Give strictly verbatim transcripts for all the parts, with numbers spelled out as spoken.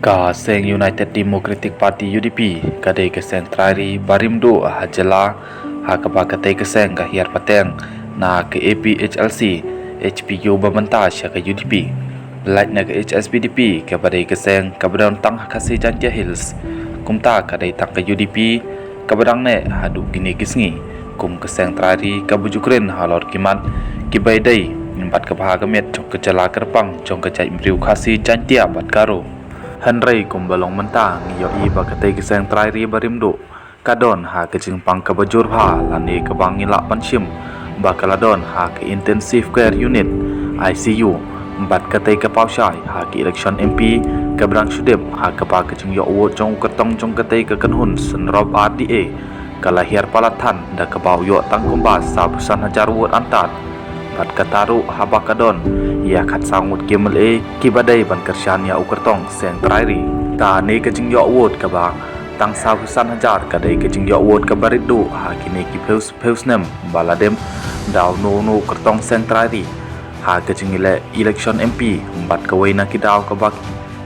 Ka seng United Democratic Party, U D P, ka dei ka seng trai ri ba rim duh ha jylla, ha kaba katei ka seng ka hiar pateng na ka A P H L C, H P U ba mynta sha ka U D P. Lait na ka H S P D P kaba dei ka seng kaba don tang ha Khasi Jaintia Hills, kumta ka dei tang ka U D P kaba dang neh haduh kine ki sngi kum ka seng trai ri kaba ju kren halor ki mat kiba ïadei bad ka bha ka miat jong ka jylla kyrpang jong ka jaitbynriew Khasi Jaintia bad Garo. Hynrei kumba long mynta ngi ïohi ba katei ka seng trai ri ba rim duh ka don ha ka jingpang kaba jur bha lane kaba ngi lah ban shim ba ka la don ha ka Intensive Care Unit, I C U, bad katei ka paw shai ha ka election M P kaba dang shu dep, ha kaba ka jingïoh vote jong u kyrtong jong katei ka kynhun synrop R D A ka la hiar palat than da kaba u ïoh tang kumba sawphew san hajar vote antad. Bad kata ruh haba ka don ïa khatsaw ngut ki M L A kiba dei ban kyrshan ïa u kyrtong seng trai ri. Kane ka jingïoh vote kaba tang sawphew san hajar ka dei ka jingïoh vote kaba rit duh ha kine ki phew phew snem ba la dep da uno uno u kyrtong seng trai ri ha ka jingïaleh election M P. Bad kawei na ki daw kaba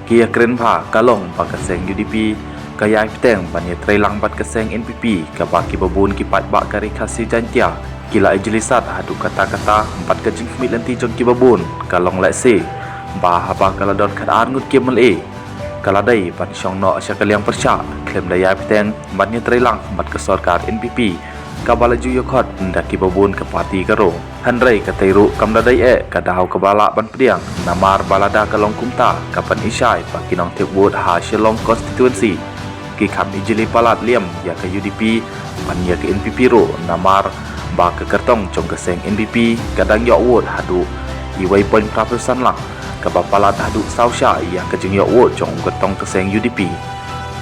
ki ïakren bha ka long ba ka seng U D P ka ïai bteng ban ïatreilang bad ka seng N P P kaba kiba bun ki paidbah ka ri Khasi Jaintia ki la ijli sat haduh katta katta. Bad ka jingkhmih lynti jong kiba bun ka long lehse ba haba ka la don khatar ngut ki M L A ka la dei ban shong noh sha ka liang pyrshah khlem da ïai bteng ban ïatreilang bad ka sorkar N P P kaba la ju ïakhot da kiba bun ka party Garo. Hynrei katei ruh kam da dei eh ka daw kaba lah ban pdiang, namar ba lada ka long kumta ka pynishai ba ki nongthep vote ha Shillong constituency ki kham ijli palat liam ïa ka U D P ban ïa ka N P P ruh, namar ba ka kyrtong jong ka seng N P P ka dang ïoh vote haduh iwei point phra phew san lak, kaba palat haduh saw sha ïa ka jingïoh vote jong u kyrtong ka seng U D P.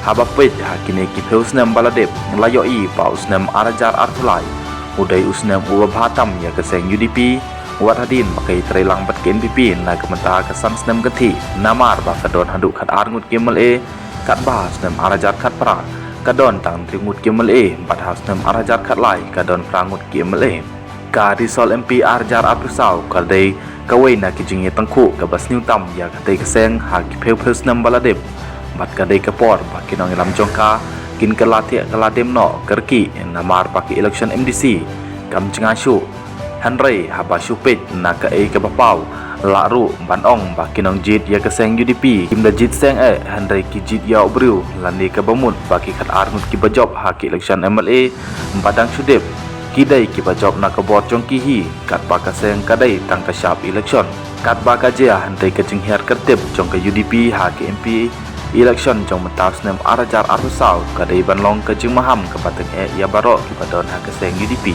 Haba peit ha kine ki phew snem ba la dep, la ïohi ba u snem ar hajar arphew lai u dei u snem uba bha tam ïa ka seng U D P, wat hadien ba ka ïatreilang bad ka N P P na ka bynta ka san snem kynthih, namar ba ka don haduh khatar ngut ki M L A, katba ha u snem ar hajar khatphra ka don tang hynriew ngut ki M L A, bad ha u snem ar hajar khatlai ka don phra ngut ki M L A. Ka Resolve M P ar hajar arphew saw ka dei kawei na ki jingïatyngkhuh kaba sniew tam ïa katei ka seng ha ki phew phew snem ba la dep. Bad ka dei ka por ba ki nongïalam jong ka kin kylla thiah kylla dem noh ka rki, namar ba ka election M D C kam jngai shuh. Hynrei haba shu peit na kaei kaba paw, lah ruh ban ong ba ki nongjied ïa ka seng U D P kim da jied seng eh, hynrei ki jied ïa u briew lane kaba mut ba ki khatar ngut kiba jop ha ka election M L A ba dang shu dep ki dei kiba jop na ka bor jong ki hi, katba ka seng ka dei tang ka shap election. Katba ka jia, hynrei ka jinghiar kyrtep jong ka U D P ha ka M P election jong mynta u snem ar hajar arphew saw ka dei ban long ka jingmaham kaba tyngeh ïa baroh kiba don ha ka seng U D P.